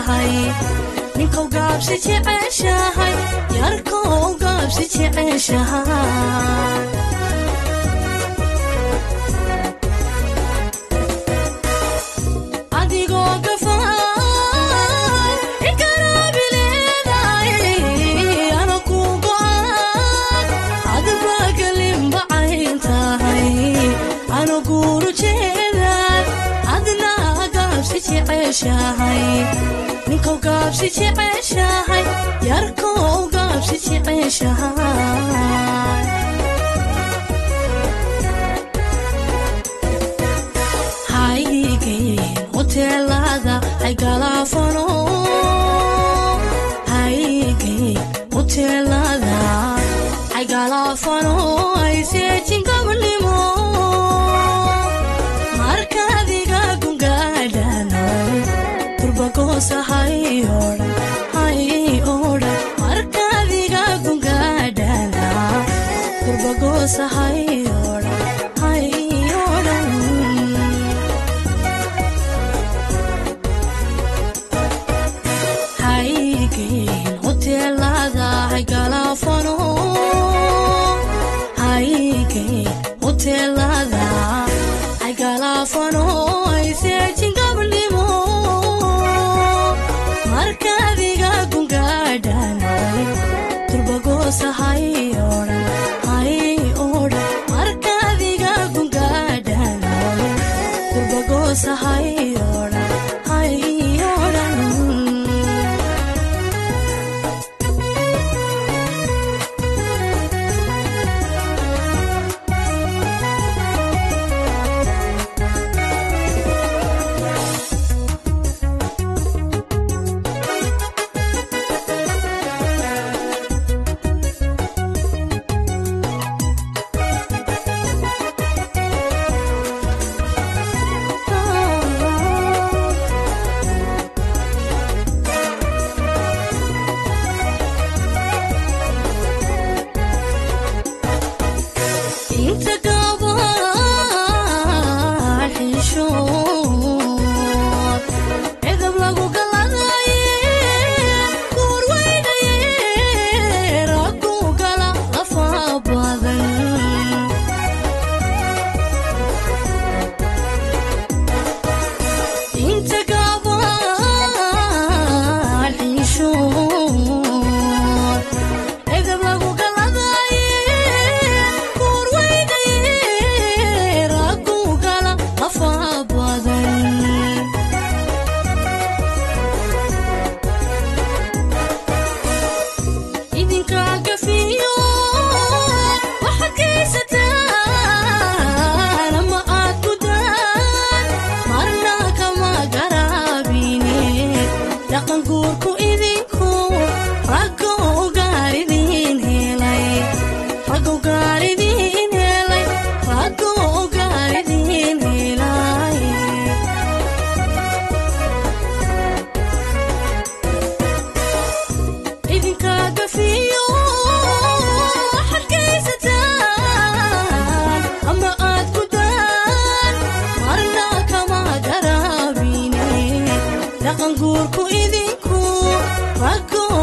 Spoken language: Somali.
jeceshahay ninkow gaabsi jeceshahay yarkow gaabsi jeceshahay adigoo gafaan ikaraabi leedahay ana ku go'an adba galinba cayn tahay ana guuru jeedaa adna gaabsi jeceshahay ninkow gaabsi jeceshahay yarkow gaabsi jeceshahay haygeyn hoteelada haygalaafano haygeyn hoteelada haygalaafano hayseejin gabnimo markaadiga gungaadhano turbagoosa hay odhan hay odhan markaadiga gungaadhana turbagoosa hay odhan hay odhan haygeyn hoteelada haygalaafano haygeyn hoteelada haygalaafano hayseejin gabnimo markaadiga gungaadhano turbagoosa hay odhan hay odhan markaadiga gungaadhano turbagoosa hay odhan hay odhan. Inta gabaad xishood edab lagu galadaye guurweynaye raggu gala lafa badan inta gabaad xishood edab lagu galadaye guurweynaye raggu gala lafa badan idinka gafiyo waxaad geysataan ama aad gudaan marna kama garaabine dhaqan guurku idinku raggow gaar idiin helay raggow gaar idiin helay raggow gaar idiin helay idinka gafiyo waxaad geysataan ama aad gudaan marna kama garaabine dhaqan guurku idinku raggow